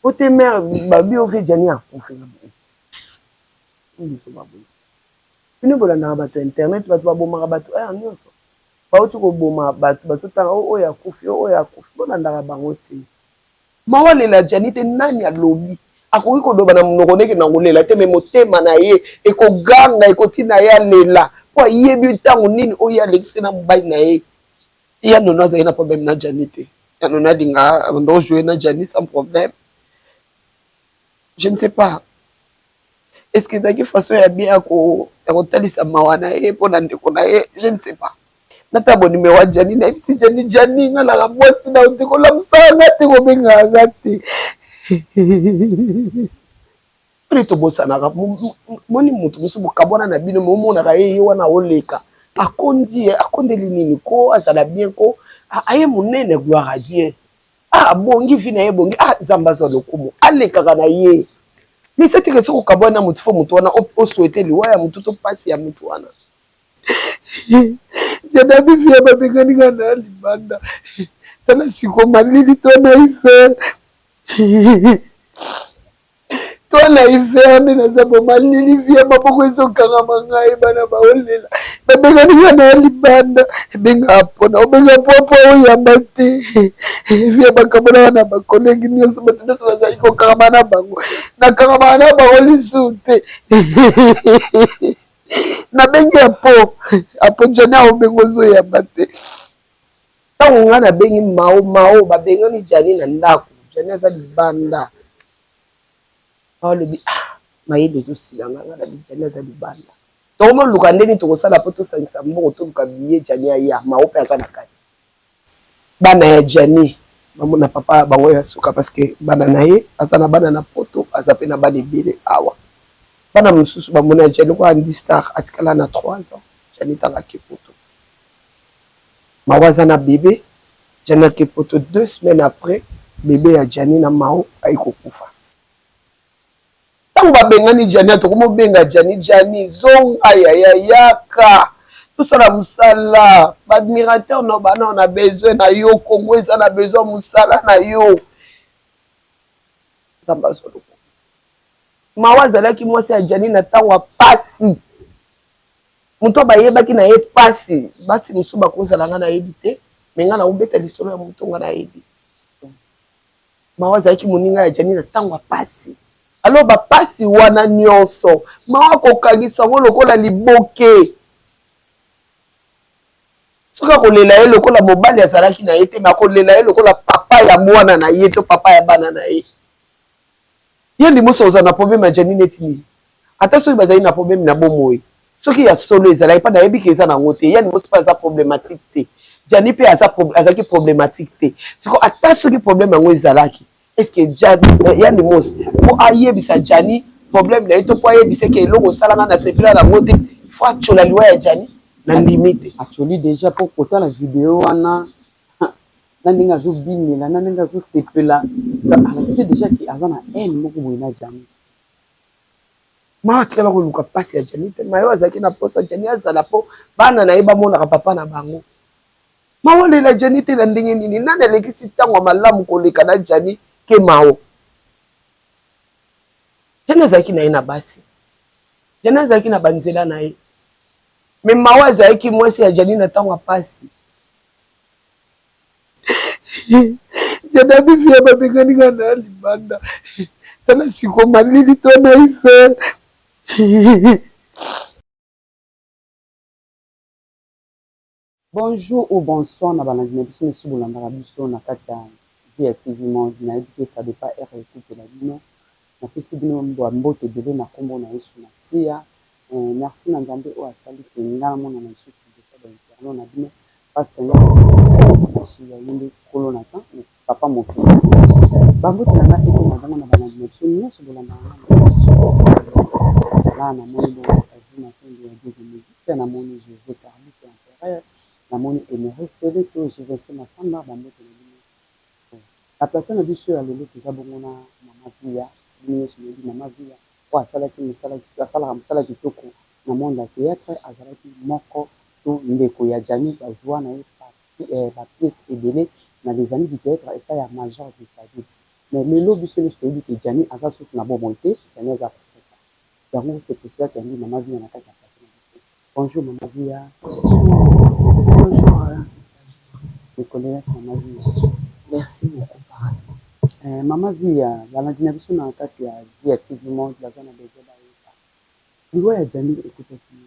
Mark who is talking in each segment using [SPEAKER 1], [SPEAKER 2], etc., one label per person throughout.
[SPEAKER 1] Po te mère babi ovi Djani akufi nga boye buzoba boye bino bolandaka batu ya internet batu babomaka batu heure nionso bawuti koboma batu bazotanga oh oyo akufi oh oyo akufi bolandaka bango te. Mawa alela Djani te nani alobi akoki koloba na munoko neke nakolela te mais motema na ye ekoganga ekotinda ye alela po ayebi tango nini oyo ye alekisi na mobali na ye. Ya nono azali na problème na Djani te ya nono alinga abanda ko jouer na Djani sans problème je ne sais pas est ce que ezalaki façon ya bien ya kotalisa mawa na ye pona ndeko na ye je ne sais pas natala bo numero ya Djani nayebisi Djani Djani nga naka mwasi na yo te kolamusaka nga te kobengaka nga te Pona tobosanaka moni mutu mosusu bokabwana na bino me omonaka ye ye wana oleka akondi ye akondeli nini ko azala bien ko aye munene gloire à Dieu ah abongi vie na ye ebongi ah Nzambe azwa lokumu alekaka na ye mais eza te ke soki okabwani na mutu faut mutu wana o souhaite liwa ya mutu to pasi ya mutu wana. Janabi viya babengani nga na libanda tala siko malili to na hiver. Toi na hiver nde naza bo malili vie maboko ezokangama ngai bana baolela babengani nga na libanda ebengaka pona obenga popo oyamba te vie bakabolaka na bakolegi nyonso bato nyonso bazali kokangama na bango nakangamaka na bango lisusu te nabengi apo apo jani aobenga ozoyamba te Tango nga na bengi Mao Mao ba bengani Djany na ndaku Djany aza libanda Mao alobi ah mayele ezo sila nga nga nabi Djany aza libanda tokomi oluka nde nini toko sala po tosangisa mbongo toluka billet Djany aya Mao pe aza na kati. Bana ya Djany bamona papa na bango ya suka parce que bana na ye aza na bana na poto aza pe na bana ebele awa bana mosusu bamona Djany lokola Andy star atikala na 3 ans Djany tango ake poto Mao aza na bebe, Djany ake poto deux semaines après bebe ya Djany na Mao aye kokufa. Tango babengani Djany tokomi obenga Djany, Djany zonga yaya yaka tosala musala ba admirateur nao ba nao na besoin na yo Congo eza na besoin ya musala na yo. Nzambe azwa lokumu. Mao azalaki mwasi ya Djany na tango ya pasi. Moto oyo bayebaki na ye pasi, basi mosusu bakozala nga nayebi te, mais nga nakobeta lisolo ya moto nga nayebi. Mao azalaki moninga ya Djany na tango ya pasi. Alors ba pasi wana nionso, Mao akokangisa yango lokola liboke. Soki akolela ye lokola mobali azalaki na ye te, mais akolela ye lokola papa ya mwana na ye to papa ya bana na ye. Yo ndimosi okozala na problème ya Djany neti nini? Ata soki bazali na problème na bomoi, soki ya solo ezalaki pa nayebi ke eza nango te, ya ndimosi pe aza problematique te, Djany pe aza azalaki problematique te, sikoyo ata soki problème yango ezalaki est ce que ya ndimosi po ayebisa Djany problème na ye to po ayebisa ye ke eloko osala nga nasepela nango te, il faut atshola liwa ya Djany? Na ndimi te.
[SPEAKER 2] Atsholi dejà po kotala video wana na ndenge azo binela na ndenge azo sepela alakisi dejà que aza na haine moko boye na Djany.
[SPEAKER 1] Mawa atikala koluka pasi ya Djany te mayo azalaki na posa Djany azala po bana na ye bamonaka papa na bango. Mao alela Djany te na ndenge nini? Nani alekisi tango ya malamu koleka na Djany ke Mao? Djany azalaki na ye na basi, Djany azalaki na ba nzela na ye mais Mao azalaki mwasi ya Djany na tango ya pasi.
[SPEAKER 3] Janabi viya babengani nga na libanda tala siko malili to na hiver.
[SPEAKER 2] Bonjour ou bonsoir na balandi na biso nionso bolandaka biso na kati ya Viya TV Monde nayebi te ça depend heure ekutela bino napesi bino ba mbote ebele na kombo na Yesu Masiya Merci na Nzambe oyo asali que nga na monana lisusu liboso ya ba internautes na bino parce que nga ya ye nde nkolo na temps papa mokili. Ba mbote na nga ekoma bongo na balandi na biso nionso bolandaka nga na la namoni bongo Evi Matondo ya Diego Musique, namoni Jose Carlito Empereur, namoni Emery Seleto, Jivency Massamba, ba mbote na bino. Na plateau na biso ya lelo toza bongo na Mama Viya, bino nionso boyebi Mama Viya oyo asalaki mosala asalaka mosala kitoko na monde ya theatre azalaki moko to ndeko ya Djany ba joua na ye partie ba pièces ebele na les amis du theatre epai ya Major Bisadidi. Mais lelo biso nionso toyebi ke Djany aza susu na bomoi te, Djany aza akufa. Yango c'est pour cela toyambi mama Viya na kati ya plateau na biso. Bonjour mama Viya.
[SPEAKER 1] Bonjour.
[SPEAKER 2] Mes condoleances mama Viya.
[SPEAKER 1] Merci beaucoup pareil.
[SPEAKER 2] Eh, mama Viya, balandi na biso na kati ya Viya TV Monde baza na besoin bayeba liwa ya Djany ekutaki ye.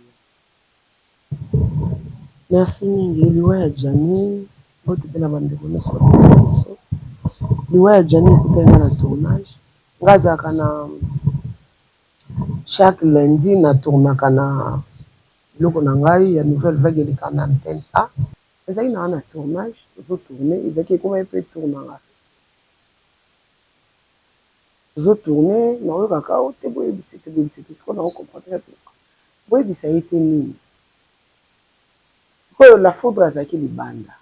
[SPEAKER 1] Merci mingi liwa ya Djany mbote pe na ba ndeko nionso bazotala biso liwa ya Djany ekutaki nga na tournage nga azalaka na chaque lundi na tournaka na biloko na ngai ya nouvelle vague elekaka na antenne A ezalaki na nga na tournage tozo tourne ezalaki ekomaki pe tour na nga tozo tourne naoyokaka o te boyebisa te boyebisa te sikoyo nao comprendre te boyebisa ye te nini sikoyo la foudre azalaki libanda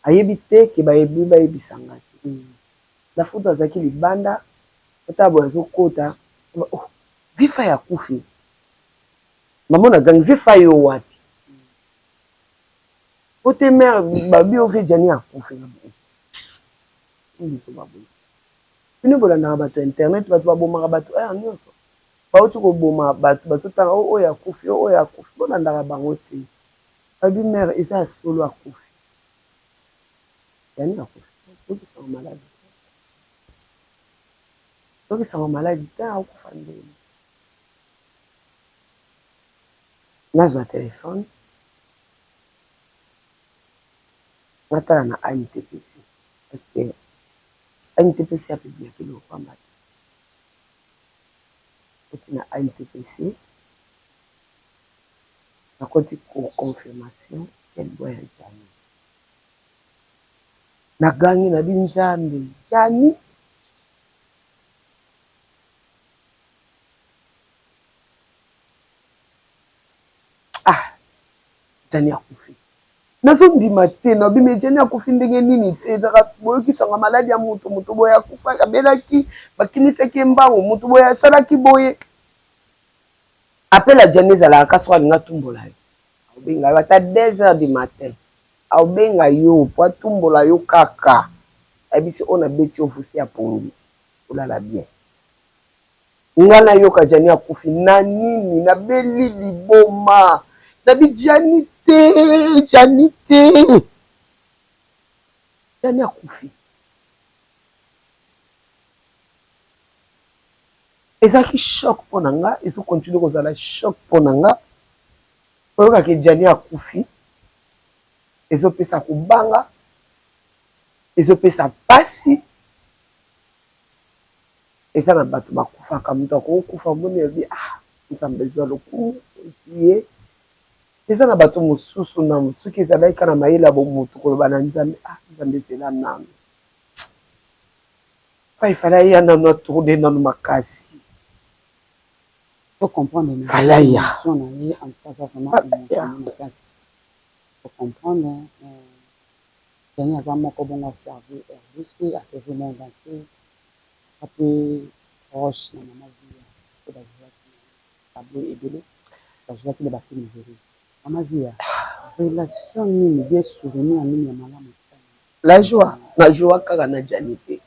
[SPEAKER 1] ayebi te ke bayebi bayebisa nga te la foudre azalaki libanda ota boye azokota oh, vifa ya kufi mama na gangi vifa yo wapi po te mare babi yo vie jani akufi biso baboye Bino bolandaka batu ya internet batu babomaka batu heure nionso bawuti koboma batu bazotanga oh oyo akufi oh oyo akufi bolandaka bango te balobi mère eza ya solo akufi yani akufi te toyoki sango maladi te toyoki sango maladi te akufa ndenge nazwa telephone natala na ANTPC parce que ANTPC a publiaki eloko pamba te. Nakoti na ANTPC, nakoti ko confirmation ya liwa ya Djany. Nagangi nabi Nzambe, Djany? Ah, Djany akufi. Nazo ndima te nalobi mais djany akufi ndenge nini te ezalaka boyokisanga maladi ya mutu mutu boye akufa abelaki bakimisaki ye mbangu mutu boye asalaki boye appel ya djany ezalaka kaka soki alingi atumbola yo akobenga yo ata 2 heures du matin akobenga yo po atumbola yo kaka ayebisi oyo nabeti yo vusi ya pongi olala bien Nga nayoka djani akufi na nini nabeli liboma nabi djani te djani te djani akufi ezalaki choc mpo na nga ezo continue kozala choc mpo na nga koyoka ke djani akufi ezopesa kobanga ezopesa pasi Eza na batu bakufaka mutu akoki kokufa omoni alobi ah nzambe zua lokumu ozui ye eza na batu mususu na soki ezalaki kaka na mayele ya bomutu koloba na nzambe ah nzambe zela nanu fa il fallait aya nanu a tourne nanu makasi
[SPEAKER 2] To comprendre na
[SPEAKER 1] fallait aya
[SPEAKER 2] émotion na ye en tout cas aza vraiment émotionne makasi to comprendre Djany aza moko bongo a servir rdc a servir monde entier Aza pe proche na maman viya po ba jouaki na tableau ebele ba jouaki na ba film ebele. Maman viya relation nini bien souvenir nini ya malamu etikali na
[SPEAKER 1] La joie na joua kaka na djany te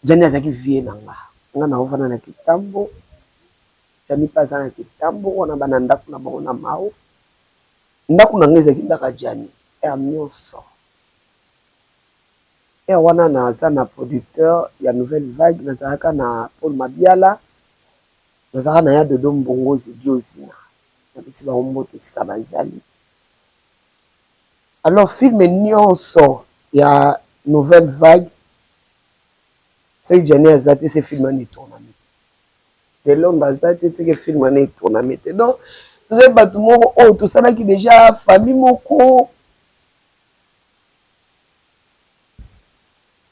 [SPEAKER 1] djany azalaki vieux na nga nga nao vanda na kitambo djany pe aza na kitambo wana bana ndaku na bango na mao ndaku na nga ezalaki ndaku ya djany heure nionso Heure wana naza na producteur ya nouvelle vague nazalaka na Paul Mabiala nazalaka na ya Dodo Mbongozi Diozina napesi bango mbote esika bazali alors film nionso ya nouvelle vague soki Djany aza te se film wana etourname te de Londres aza te seke film wana etourname te donc tozali bato moko oyo tosalaki dejà famille moko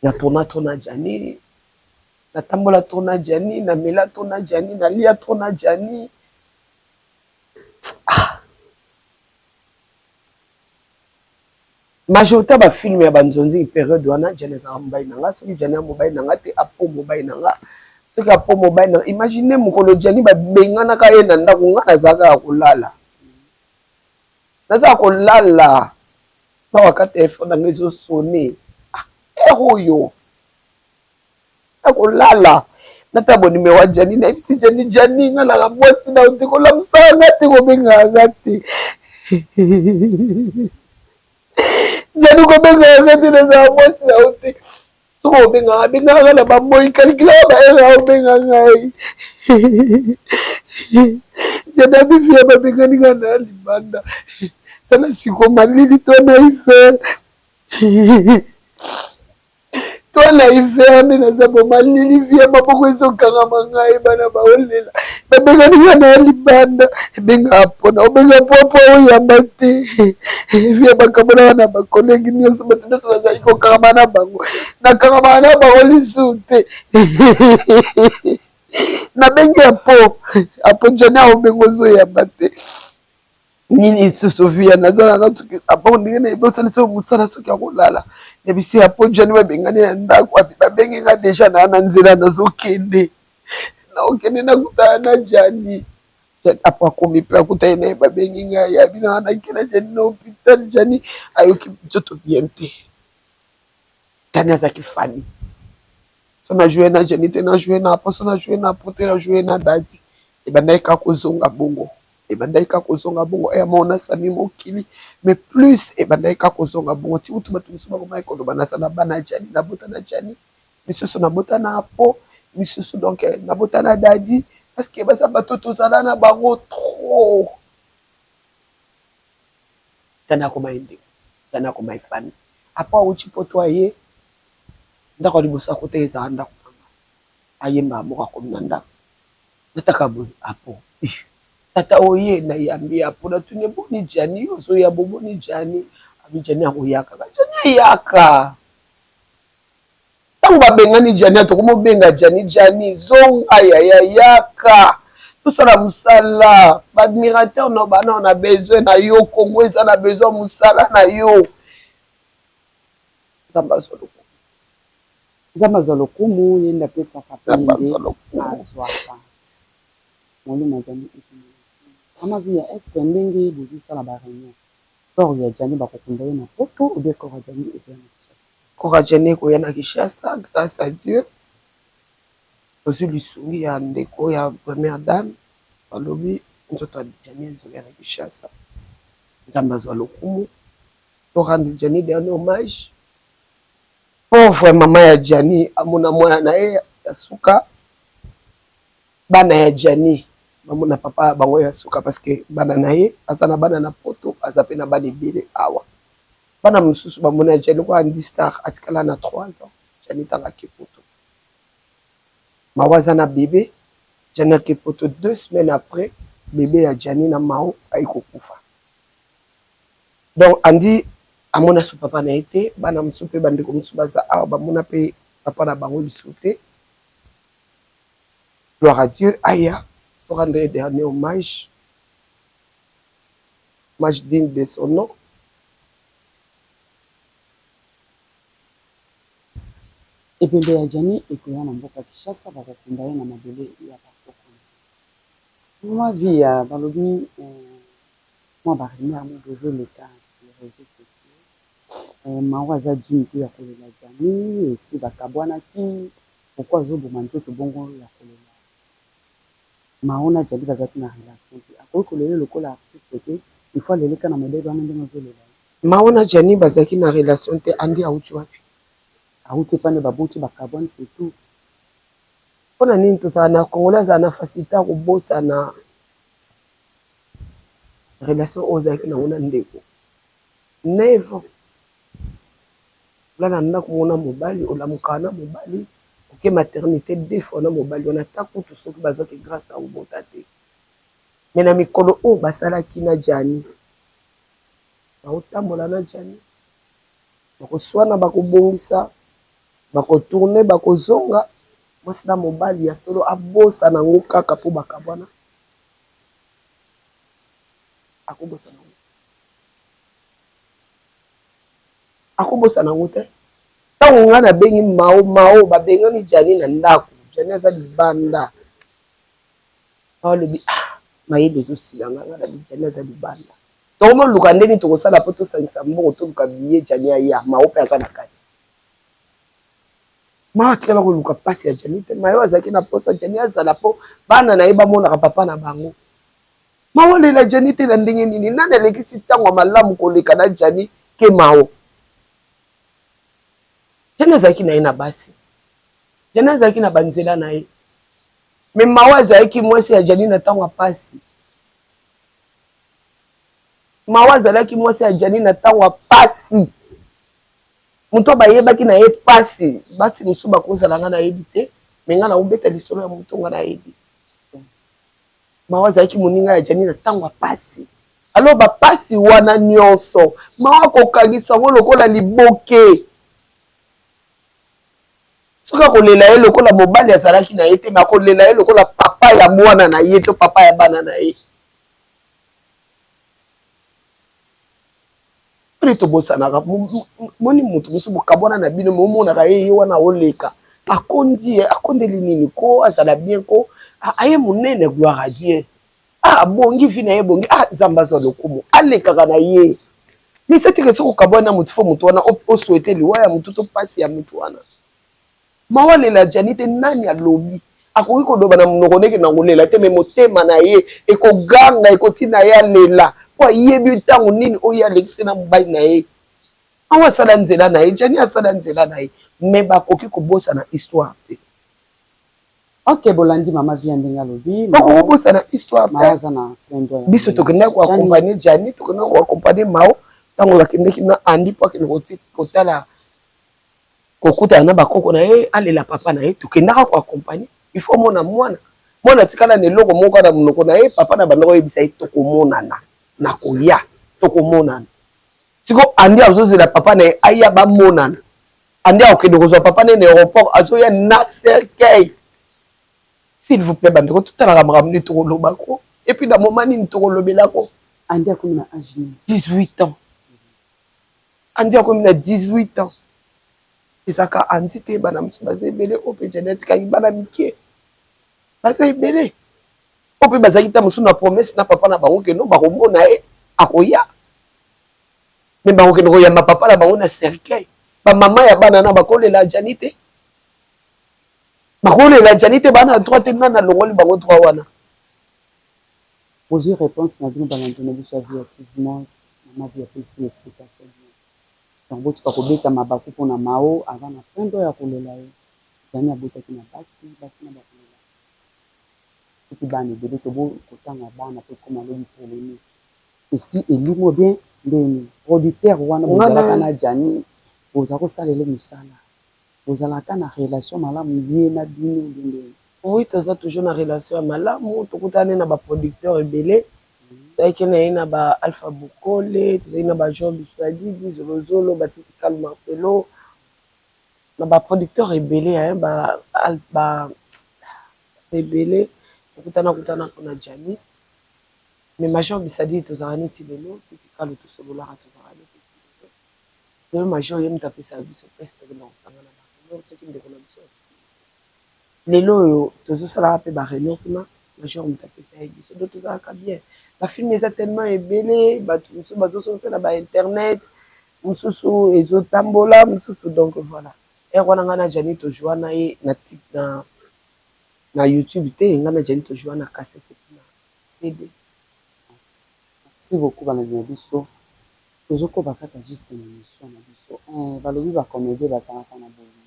[SPEAKER 1] Na tourna trop na Djany, na tambola trop na Djany, na mela trop na Djany, na lia trop na Djany. Ah! Majorité ya ba film ya ba nzonzi periode wana Djany azalaka mobali na nga, soki Djany aza mobali na nga te apo mobali na nga, soki apo mobali na nga, imagine mokolo Djany ba benganaka ye na ndaku nga nazalaka ya kolala. Naza ya kolala. Awa ka telephone na nga ezo sonne ah heure oyo?
[SPEAKER 3] Nakolala natala bo numero ya Gianni, nayebisi Gianni, Gianni nga naka mwasi na yo te, kolamusaka nga te, kobengaka nga te. Gianni kobengaka nga te, nazala mwasi na yo te. Soki obengaka, bengaka nga na ba moyi, calculaka ba heure ya obenga ngai. Gianni abi viya babengani nga na libanda. Tala sikoyo malili to na hiver. Toi na hiver nde naza bo malili via maboko ezokangama ngai bana baolela babengani nga na libanda ebengaka pona obenga popo oyamba te via bakabolaka na bakolegi nyonso bato nyonso bazali kokangama na bango nakangamaka na bango lisusu te nabengi apo apo jani aobenga ozoyamba te nini lisusu via naza nanga soki apo ndenge na ebosani soki mosala soki akolala nayebisi apo jani babengani na ndako abi babengi nga deja naa na nzela nazokende naokende nakutana na jani apo akomi mpe akutani na ye babengi ngai abi nanga nakenda jani na hopital jani ayoki nzoto bien te jani azalaki fani so na joue na jani te na joue na apo so na joue na apo te na joue na dadi ebandaki kaka kozonga bongo Ebandaki kaka kozonga bongo eh mona Samy mokili mais plus ebandaki kaka kozonga bongo ti kutu batu mosusu bakomaki koloba naza na bana ya Djany nabota na Djany misusu nabota na Apo misusu donc nabota na Dady parce que baza batu tozala na bango trop Djany akomaki ndeko Djany akomaki famille Apo awuti poto aye ndako ya liboso akotaki ezalaka ndako na nga aye mbala moko akomi na ndako Nataka boye apo eh tata oye nayambi apo natuni ye boni djani yo ozoya bo boni djani abi djani akoya kaka djani ayaka tango babengani djani tokomi obenga djani djani zonga yaya yaka tosala mosala ba admirateur na bana na besoin na yo Congo eza na besoin mosala na yo Nzambe azwa lokumu.
[SPEAKER 2] Nzambe azwa lokumu ye nde apesaka pe ye nde azwaka. Molimo ya Djany ekende na kimia. Maman Viya est ce que ndenge bozo sala ba reunion corps ya Djany bako kunda ye na poto ou bien corps ya Djany ekoya na Kinshasa?
[SPEAKER 3] Corps ya Djany ekoya na Kinshasa grace à Dieu tozui lisungi ya ndeko ya première dame balobi nzoto ya Djany ezoya na Kinshasa Nzambe azwa lokumu to rendre Djany dernier hommage. Pauvre maman ya Djanny amona mwana na ye ya suka, bana ya Djanny bamona papa na bango ya suka parce que bana na ye aza na bana na poto aza pe na bana ebele awa. Bana mosusu bamona Djanny lokola Andy Star atikala na 3 ans Djanny tango ake poto. Mao aza na bebe, Djanny ake poto deux semaines après bebe ya Djanny na Mao aye kokufa. Donc Andy amona su papa na ye te, bana mosusu pe ba ndeko mosusu baza awa bamona pe papa na bango lisusu te. Gloire à Dieu aya to rendre ye dernier hommage, hommage digne de son nom.
[SPEAKER 2] Ebembe ya Djany ekoya na mboka Kinshasa bakokunda ye na mabele ya ba koko na ye. Maman Viya balobi eh. Mwa ba rumeur moko ezo leka sur reseaux sociaux Mao aza digne te ya kolela Djany esi ba kabwanaki pourquoi azo boma nzoto bongo ya kolela Mao na Djany bazalaki na relation te akoki kolela ye lokola artiste te il faut alele kaka na modèle wana ndenge azo lela ye.
[SPEAKER 3] Mao na Djany bazalaki na relation te Andy awuti wapi?
[SPEAKER 2] Awuti epa nde baboti bakabwani c'est tout.
[SPEAKER 3] Pona nini tozala na congolais azala na facilite ya kobosana Relation oyo ozalaki nango na ndeko never olala na ndako moko na mobali olamukaka na mobali oke maternite deux fois na mobali wana ata kutu soki bazwaki grace ya kobota te mais na mikolo oyo basalaki na Djany bakotambola na Djany bakoswana bakobongisa bako tourner bakozonga mwasi na mobali ya solo abosana yango kaka po bakabwana. Akobosana yango te. Akobosana yango te. Ntango ngai nabengi Mao, Mao, babengani Djany na ndako. Djany aza libanda. Mao alobi, ah, mayele ezosila ngai. Ngai nalobi, Djany aza libanda. Tokomoluka nde nini tokosala mpo tosangisa mbongo, toluka billet Djany aya. Mao mpe aza na kati.
[SPEAKER 1] Mao atikala koluka pasi ya Djany te. Mayo azalaki na posa Djany azala po bana na ye bamonaka papa na bango. Mao alela Djany te na ndenge nini? Nani alekisi tango ya malamu koleka na Djany ke Mao? Djany azalaki na ye na basi. Djany azalaki na ba nzela na ye. Mais Mao azalaki mwasi ya Djany na tango ya pasi. Mao azalaki mwasi ya Djany na tango ya pasi. Moto oyo bayebaki na ye pasi, basi mosusu bakozala nga nayebi te, mais nga nakobeta lisolo ya moto nga nayebi. Mao azalaki moninga ya Djany na tango ya pasi. Alors ba pasi wana nionso, Mao akokangisa yango lokola liboke. Soki akolela ye lokola mobali azalaki na ye te, mais akolela ye lokola papa ya mwana na ye to papa ya bana na ye. Pona tobosanaka moni mutu mosusu bokabwana na bino me omonaka ye ye wana oleka akondi ye akondeli nini ko azala bien ko aye monene gloire à Dieu ah abongi vie na ye ebongi ah Nzambe azwa lokumu alekaka na ye mais eza te ke soki okabwani na mutu fo mutu wana o souhaite liwa ya mutu to pasi ya mutu wana. Mawa lela djani te nani alobi akoki koloba na munoko neke na kolela te mais motema na ye ekoganga ekotina ye alela po ayebi tango nini oyo ye alekisi na mobali na ye mawa asala nzela na ye djani asala nzela na ye mais bakoki kobosana histoire te.
[SPEAKER 2] Ok bolandi mama viya ndenge alobi
[SPEAKER 1] bakoki kobosana histoire
[SPEAKER 2] te aza na plein droit
[SPEAKER 1] biso tokendaki ko accompagner djani tokendaki ko accompagner mao tango bakendeki na Andy po akende kotala kokutana na ba koko na ye alela papa na ye tokendaka ko accompagner il faut omona mwana mwana atikala na eloko moko na monoko na ye papa na banda koyebisa ye tokomonana nakoya tokomonana siko andi azozela papa na ye aya bamonana andi akokende kozwa papa na ye na aéroport azoya na cercueil s'il vous plaît bandeko totalaka makambo nini tokoloba ko et puis na moment nini tokolobela ko.
[SPEAKER 2] Andi akomi na age nini?
[SPEAKER 1] 18 ans. Andy akomi na 18 ans ezalaka Andy te bana mosusu baza ebele oyo pe Djany atikaki bana mike baza ebele oyo pe bazalaki ta mosusu na promesse na papa na bango ke non bakomona ye akoya mais bakokende koyamba papa na bango na cercueil ba mama ya bana na bakolela Djany te bakolela Djany te bana droit te nani alongoli bango droit wana.
[SPEAKER 2] Bozui reponse na bino balandi na biso ya Viya TV Monde, mama Viya apesi explication bien. Donc botika kobeta mabaku pona Mao aza na plein droit ya kolela ye. Djany abotaki na basi, basi na bakolela ye. Soki bana ebele toboyi kotanga bana po ekoma lobi polemique. Esi elimwe bien ndenge nini? Producteur wana bozalaka na Djany boza kosalela ye musala Bozalaka na relation malamu ye na bino ou bien ndenge?
[SPEAKER 1] Oui toza toujours na relation ya malamu tokutani na ba producteurs ebele tozalaki na ye na ba Alpha Bokole tozalaki na ba Jean Bisadidi Zolo Zolo ba Titi Kalu Marcelo na ba producteurs ebele hein ba ba ebele tokutana kutana pona Djany mais Major Bisadidi tozalaka neti lelo Titi Kalu tosololaka tozalaka neti lelo. Lelo major ye mutu apesaka biso presse tokenda kosangana ba reunion soki ndeko na biso atiki lelo oyo tozosalaka pe ba reunion kuna major mutu apesa ye biso donc tozalaka bien ba film eza tellement ebele batu mosusu bazosongisa na ba internet mosusu ezotambola mosusu donc voilà heure wana ngai na Djany to joua na ye na na na YouTube te ngai na Djany to joua na cassette na CD.
[SPEAKER 2] Merci beaucoup balandi na biso. Tozo koba kaka juste na emission na biso eeh balobi ba comedien bazalaka na bolingo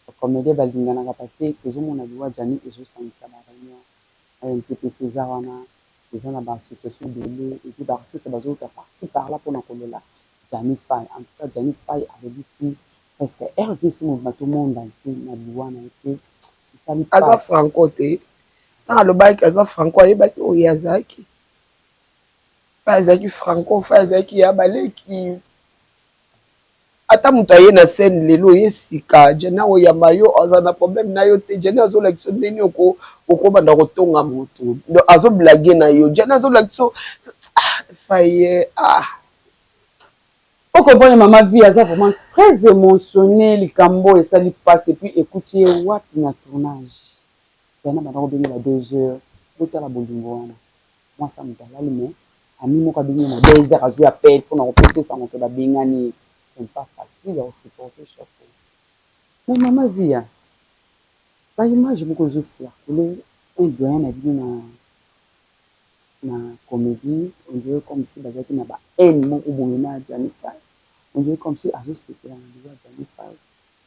[SPEAKER 2] ba comedien balinganaka parce que tozo mona liwa djani ezo sangisa ba reunion ANTPC eza wana eza na ba association ebele et puis ba artiste bazo wuta par ci par là pona kolela djani fayi en tout cas djani fayi alelisi presque rdc mobimba to monde entier na liwa na ye pe esali
[SPEAKER 1] Aza
[SPEAKER 2] pasi.
[SPEAKER 1] franco te tango alobaki aza franco ayebaki oyo ye azalaki. Fay azalaki franco fay azalaki ya baleki ata moto aye na scène lelo ye sika Djany akoyamba yo aza na problème na yo te Djany azolakisa yo ndenge nini okobanda kotonga moto donc azo blague na yo Djany azolakisa yo ah faye ah.
[SPEAKER 2] O comprendre maman vie aza vraiment très emotionne likambo oyo esali pasi et puis ekuti ye wapi na tournage Djany abanda kobenga ba 2 heures botala bolingo wana Mwasi ya moto alali mais ami moko abengi ye na 2 heures azui appel pona kopesa ye sango que babengani ye ce n'est pas facile ya ko supporter choc oyo. Mais mama Viya, ba image moko ezo circuler, un doyen na bino na na comedie, on dirait comme si bazalaki na ba haine moko boye na Djanny Fayi, on dirait comme si azo sepela na liwa ya Djanny Fayi,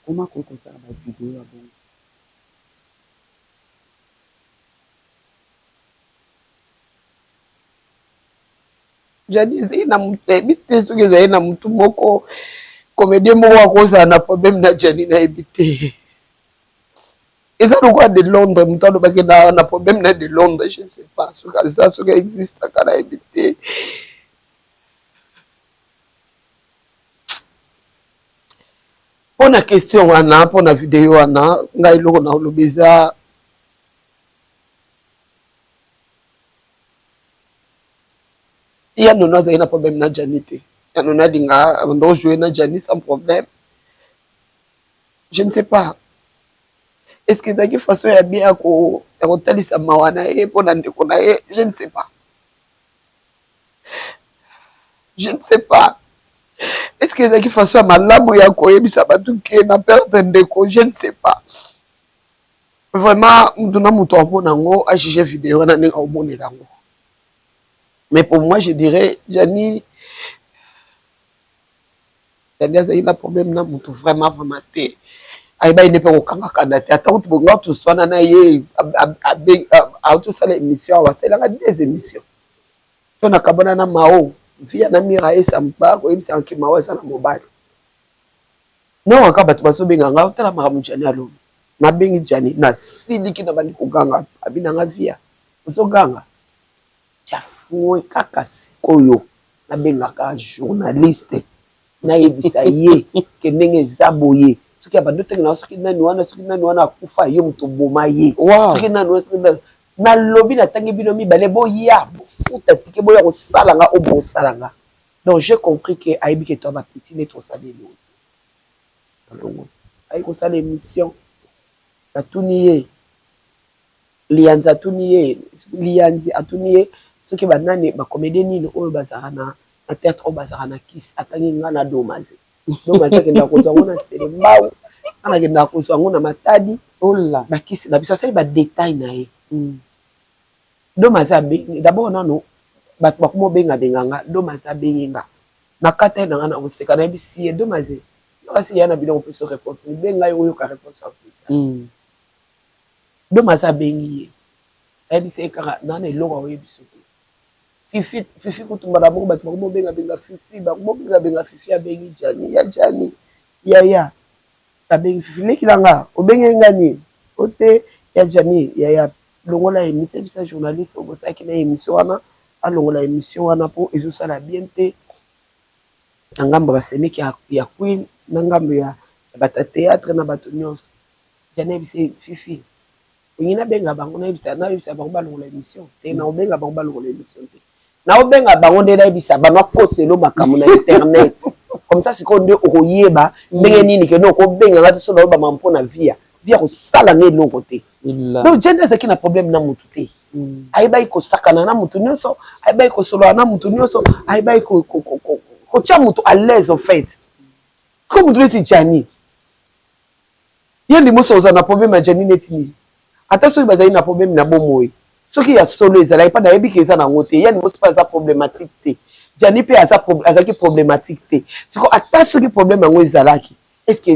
[SPEAKER 2] comment akoki kosala ba video ya bongo?
[SPEAKER 3] Djanny ezali na mutu nayebi te soki ezali na mutu moko comedien moko akozala na problème na Djanny nayebi te eza lokola de Londres mutu alobaki na na problème na de Londres je ne sais pas soki aza soki existaka nayebi te mpo na question wana mpo na video wana ngai eloko na oloba eza Ya Nono azali na problème na Djanny te. Ya Nono alinga abanda ko jouer na Djanny sans problème. Je ne sais pas. Est-ce que ezalaki façon ya bien ya ko ya kotalisa mawa na ye mpo na ndeko na ye? Je ne sais pas. Je ne sais pas. Est-ce que ezalaki façon ya malamu ya koyebisa bato ke na perdre ndeko? Je ne sais pas. Vraiment mutu na mutu amona yango a juger video wana ndenge akomonela yango. Mais pour moi je dirais Djanny Djanny azali na problème na mutu vraiment vraiment te. Ayebaki nde mpe kokanga kanda te ata kutu bonga toswana na ye auti osala émission awa asalelanga deux émissions so nakabwana na Mao via na Mira esamba koyebisaka ke Mao aza na mobali Non kaka batu bazo benga nga otala makambo Djany alobi na bengi Djany na siliki na bandi koganga abi na nga viya ozo ganga tshafue kaka sikoyo na benga ka journaliste na yebisa ye ke ndenge eza boye soki abandi otangela nga soki nani wana soki nani wana akufa yo mutu oboma ye soki nani wana soki nani na lobi na tangi bino mibale boya bofuta ticket boya kosala nga oyo bosala nga Donc j'ai compris que ayebi ke toa ba petit nde tosala eloko te. Alongwe. Aye kosala emission. Batuni ye Liyanzi atuni ye Liyanzi atuni ye soki ba nani ba comediens nini oyo bazalaka na na theatre oyo bazalaka na kisi atangi nga na Domaze. Domaze akendaka kozwa yango na Selembao, nga nakendaka kozwa yango na Matadi.
[SPEAKER 2] Ola.
[SPEAKER 3] Ba kisi na biso asali ba details na ye. Domaze abengi d'abord nanu batu bakoma obenga benga nga domaze abengi nga na kata ye na nga na koseka na yebisi ye domaze yoka si yaya na bino akopesa yo reponse nini benga ye oyoka reponse akopesa yo domaze abengi ye ayebisi ye kaka na na eloko akoyebisa yo te fifi fifi kutu mbala moko batu bakoma obenga benga fifi bakoma obenga benga fifi abengi djani ya djani yaya abengi fifi leki na nga obengeli nga nini ote ya djani yaya Longola emission yebisa journaliste oyo bosalaki naye emission wana alongola emission wana po ezo sala bien te na ngambo ya ba semeki ya queen na ngambo ya batu ya theatre na batu nionso. Djany ayebisi ye fifi olingi nabenga bango nayebisa nayebisa bango balongola emission te nakobenga bango balongola emission te naobenga bango nde nayebisa bango akoselo makambo na internet comme ça sikoyo nde okoyeba ndenge nini ke no okobenga nga te so naoyeba makambo mpo na via via kosala nga eloko te. Donc Djany azalaki na problème na mutu te. Ayebaki kosakana na mutu nionso, ayebaki kosolola na mutu nionso, ayebaki kotia mutu à l'aise au fait. Ko mutu neti Djany. Ye limoso ozala na problème ya Djany neti nini? Ata soki bazali na problème na bomoi. Soki ya solo ezalaki pa nayebi ke eza nango te. Ya limoso pe aza problématique te. Djany pe aza azalaki problématique te. Siko ata soki problème yango ezalaki Est ce que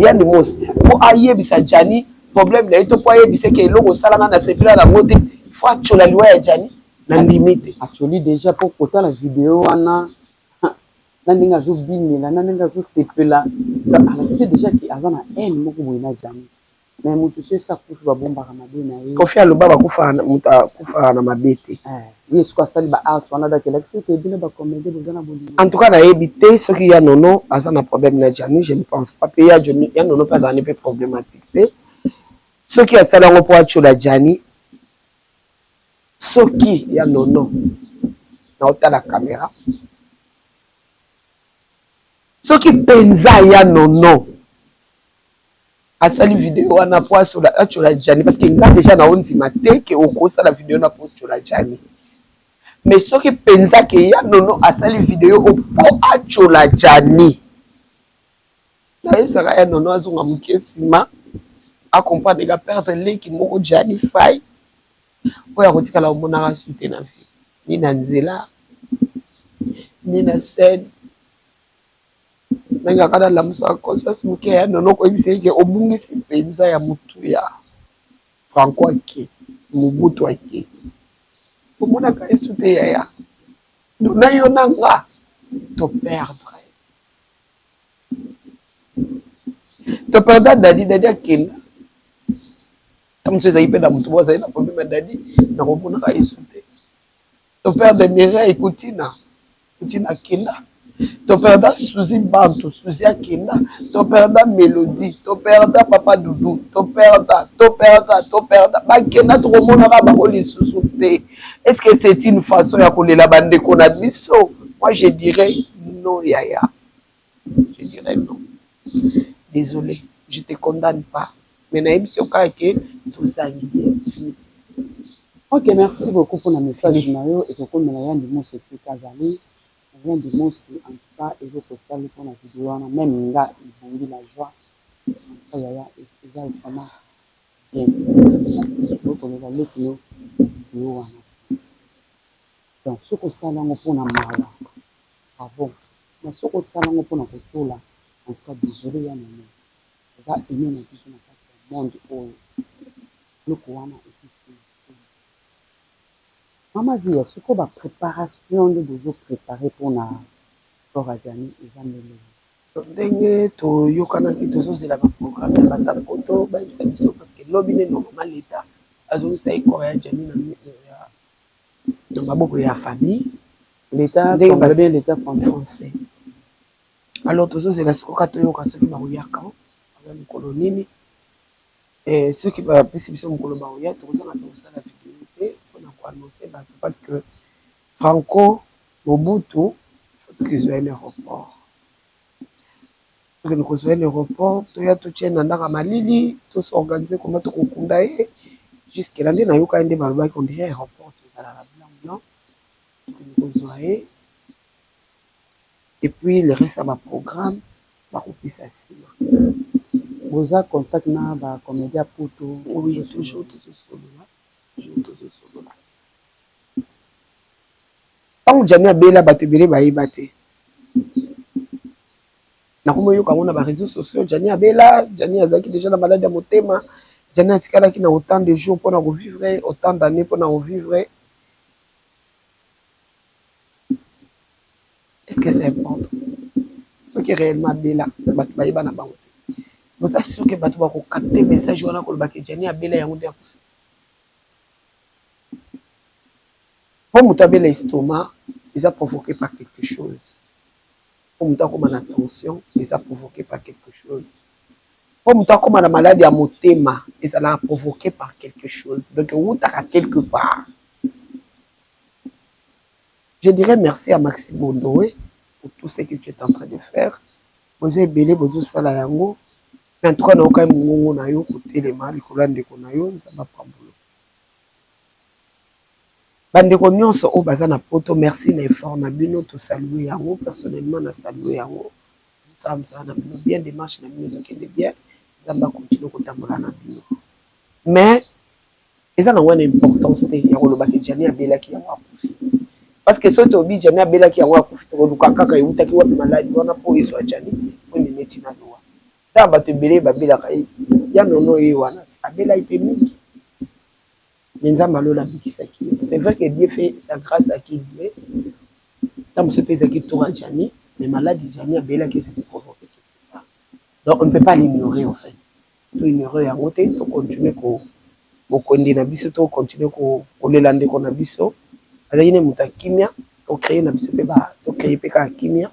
[SPEAKER 3] Yandi Mosi po ayebisa Djany problème na ye to po ayebisa ke eloko osala nga na sepela na ngo te il faut atshola liwa ya Djany? Na ndimi te.
[SPEAKER 2] Atsholi dejà po kotala video wana na ndenge azo binela na ndenge azo sepela alakisi dejà ke aza na haine moko boye na Djany mais mutu soki esi akufi ba bombaka mabe na ye.
[SPEAKER 3] Koffi aloba bakufaka mutu akufaka na mabe te.
[SPEAKER 2] Eh ye sikoyo asali ba actes wana donc elakisi que bino ba comediens boza na bolingo.
[SPEAKER 3] En tout cas nayebi te soki ya Nono aza na problème na Djanny je ne pense pas pe ya Nono pe azala ne pe problematique te soki asali yango po atshiola Djanny soki ya Nono nao tala camera soki penza ya Nono Asali video wana po asola atshola Djany parce que nga dejà nao ndima te ke okosala video wana po otshola Djany mais soki penza ke ya Nono asali video oyo po atshola Djany. Nayebisaka ya Nono azonga moke nsima a comprendre que a perdre leki moko Djany Faye oyo akotikala komonaka su te na vie ni na nzela ni na scène. Nalingaka nalamusaka conscience moke ya Nono koyebisa ye ke obungisi mpenza ya motuya. Franco ake, Mobutu ake, tomonaka ye su te yaya. Na yo na nga to perdre. To perda Daddy, Daddy akenda. Tango mosusu ezalaki pe na moto moko azali na problème ya Daddy, nakomonaka ye su te. To perdre Mireille Kutina, Kutina akenda. To perda Suzy Bantu, Suzy akenda. To perda Melodie, to perda Papa Doudou, to perda, to perda, to perda. Bakenda tokomonaka bango lisusu te. Est-ce que c'est une façon ya kolela bandeko na biso? Moi je dirais non yaya. Je dirais non. Desole, je te condamne pas. Mais nayebisi yo kaka ke tozangi ye. Fini.
[SPEAKER 2] Ok merci beaucoup pona message na yo ekokomela yandi mosi esika azali yandi mosi en tout cas eloko osali pona video wana meme nga ebongi la joie en tout cas yaya eza vraiment bien te okoki koloba leki no video wana te donc soki osali yango pona mawa bravo mais soki osali yango pona kotiola en tout cas desole ya nono oza aime na biso na kati ya monde oyo eloko wana epesi motema pasi. Mama viya sikoyo ba preparation nde bozo prepare pona corps ya Djany eza ndenge nini?
[SPEAKER 3] Ndenge toyokanaki tozozela ba programme ya bata poto bayebisa biso parce que lobi nde normalement l'etat azongisaki corps ya Djany na maboko ya famille.
[SPEAKER 2] L'etat congolais bien l'etat français?
[SPEAKER 3] Français. Alors tozozela sikoyo kaka toyoka soki bakoya quand, bakoya mokolo nini. Eh, soki bapesi biso mokolo bakoya tokozanga mpe kosala video te mpona koannonce bato parce que Franco Mobutu faut tokezwa ye na aéroport. Tokende kozwa ye na aéroport, toya totia ye na ndako ya malili, to s'organiser comment tokokunda ye. Jusque là nde nayokaki nde balobaki on dirait aéroport tozala na blanc blanc, tokende kozwa ye et puis le reste ya ba programme bakopesa nsima.
[SPEAKER 2] Boza contact na ba comediens ya poto?
[SPEAKER 3] Oui, toujours tozosolola, toujours tozosolola. Tango Djany abela batu ebele bayeba te. Nakomi oyoka yango na ba reseaux sociaux Djany abela, Djany azalaki dejà na malade ya motema, Djany atikalaki na autant de jours pona ko vivre, autant d'annees pona ko vivre. Est-ce que c'est important? Soki réellement abela, batu bayeba na bango te. Boza sur que batu bako capter message wana koloba que Djany abela yango nde akufi? Po moto abela estomac eza provoque par quelque chose, po moto akoma na tension eza provoque par quelque chose, po moto akoma na malade ya motema ezalaka provoque par quelque chose donc ewutaka quelque part. Je dirais merci à Maxi Bondowe pour tout ce que tu es en train de faire, boza ebele bozo sala yango mais en tout cas nayokaki mongongo na yo kotelema likolo ya ndeko na yo, Nzambe apambola yo. Ba ndeko nionso oyo baza na poto merci na effort na bino to saluer yango personnellement na saluer yango bosala musala na bino bien demarche na bino ezo kende bien nzambe a continue kotambola na bino mais eza nango na importance te ya koloba ke Djany abelaki yango akufi parce que soki tolobi Djany abelaki yango akufi tokoluka kaka ewutaki wapi maladi wana po ezwa Djany po emema ye ti na liwa eza na batu ebele babelaka ya nono ye wana abelaki pe mingi Mais Nzambe ya lola abikisaki ye. C'est vrai que Dieu fait sa grace à qui il veut. Tango mosusu pe ezalaki tour ya Djany, mais malade Djany abelaki ezalaki provoque quelque part. Donc on ne peut pas l'ignorer en fait. To ignorer yango te, to continuer ko bokonde na biso, to continuer ko kolela ndeko na biso. Azalaki ne moto ya kimia, to créer na biso pe ba to créer pe kaka kimia,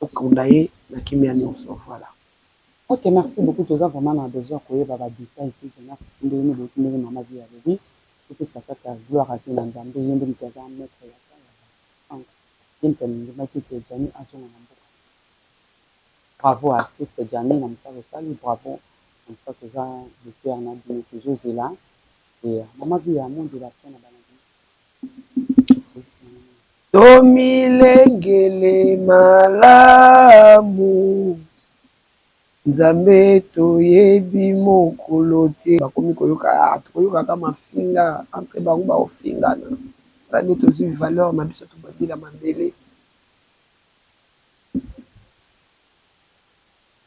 [SPEAKER 3] tokunda ye na kimia nionso voilà.
[SPEAKER 2] Ok merci beaucoup toza vraiment na besoin ya koyeba ba detail te Djany akufi ndenge nini boyoki ndenge maman viya alobi topesa kaka gloire à Dieu na nzambe ye nde mutu aza maitre ya temps ya ba circonstance ye mutu andimaki que Djany azonga na mboka na ye bravo artiste Djany na musala osali bravo en tout cas toza de cœur na bino tozo zela eya maman viya mot de la fin na balandi oyebisi bango nini?
[SPEAKER 3] Tomilengele malamu.
[SPEAKER 1] Nzambe toyebi mokolo te. Bakomi koyoka ah, tokoyokaka mafinga entre bango baofingana. Tala nde tozwi valeur na biso tobabila mabele.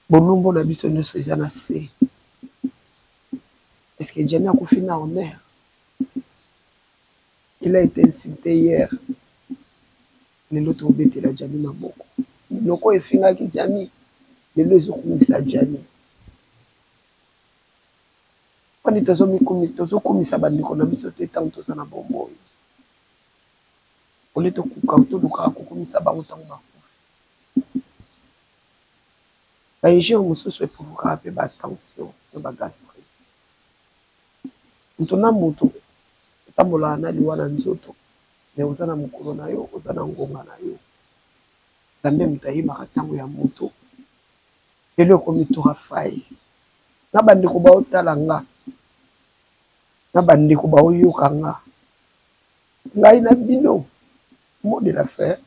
[SPEAKER 1] Bolumbu na biso nyonso eza na se. Est-ce que Gianni akufi na honneur? Il a été insulté hier. Lelo tobetela Gianni maboko. Minoko efingaki Gianni, lelo ezokumisa Gianni. Poni tozokumisa bandeko na biso te ntango toza na bomoi. Ole tokuka tolukaka kokumisa bango ntango bakufi. Ba injures mosusu eprovokaka mpe ba tension na ba gastrite. Moto na moto otambolaka na liwa na nzoto mais oza na mokolo na yo, oza na ngonga na yo. Nzambe moto ayebaka ntango ya moto. Lelo ekomi tour ya Fayi. Na bandeko baotala nga, na bandeko baoyoka nga, ngai na bino mot de la fin.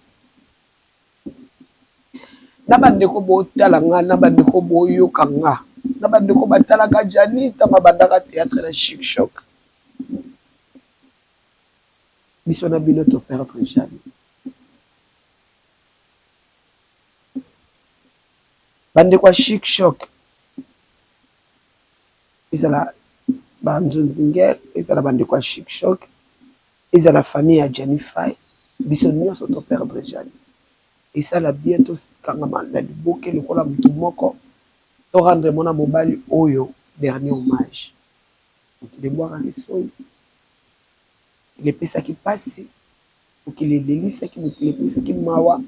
[SPEAKER 1] Na bandeko botala nga, na bandeko boyoka nga, na bandeko batalaka Gianni ntango abandaka théâtre na Chic Choc. Biso na bino to perdre Gianni. Bandeko ya Chic Choc, ezala ba Nzonzinger, ezala bandeko ya Chic Choc, ezala famille ya Gianni Faye, biso nyonso to perdre Gianni. Esala bien tokangama na liboke lokola motu moko to rendre mwana mobali oyo dernier hommage. Mokili ebwakaki soyi, mokili epesaki pasi, mokili elelisaki, mokili epesaki mawa.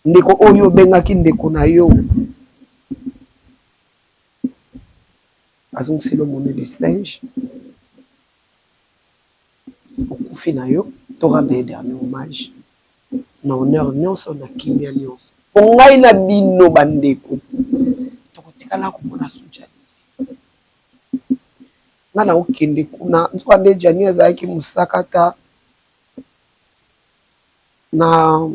[SPEAKER 1] Ndeko oyo obengaki ndeko na yo azongiseli yo monnaie de singe, okufi na yo, to rendre ye dernier hommage na honneur nyonso na kimia nyonso. Po ngai na bino bandeko tokotikala komona su Gianni te. Nga nakokende kuna nzoka nde Gianni azalaki mosakata na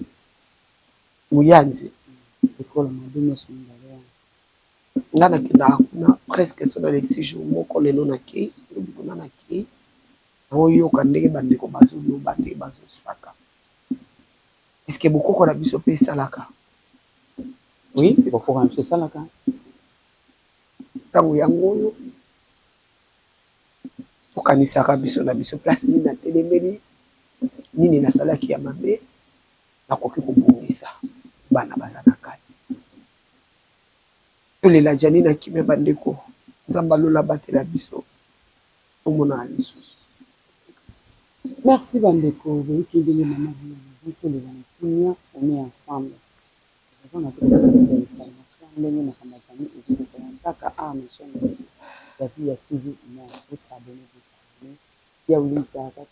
[SPEAKER 1] Muyanzi.
[SPEAKER 2] Ekolo mabe nyonso mibale wana.
[SPEAKER 1] Nga nakendaka kuna presque soki nalekisi jour moko lelo nakei, lobi kuna nakei, naoyoka ndenge bandeko bazoloba ndenge bazosaka. Est ce que bokoko na biso pe esalaka?
[SPEAKER 2] Oui, bokoko na biso esalaka.
[SPEAKER 1] Ntango yango oyo tokanisaka biso na biso place nini natelemeli, nini nasalaki ya mabe, nakoki kobongisa bana baza na kati. Tolela Gianni na kimia ba ndeko, Nzambe ya lola abatela biso tomonana lisusu.
[SPEAKER 2] Merci ba ndeko boyoki ndenge maman Viya alobi tolela na kimia on est ensemble tokozanga te kopesa bino ba information ndenge makambo ya Gianni ezolekela kaka awa na chaine na biso ya Viya TV mais bo s'abonner bo s'abonner ya Willy kaka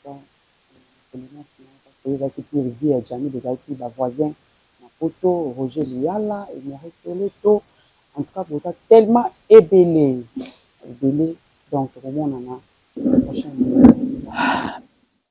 [SPEAKER 2] Condoleances na yo parce que yo ozalaki pire vie ya Djanny bozalaki ba voisins na poto Roger Luyala, Emery Soleto en tout cas boza tellement ebele ebele donc tokomonana prochaine.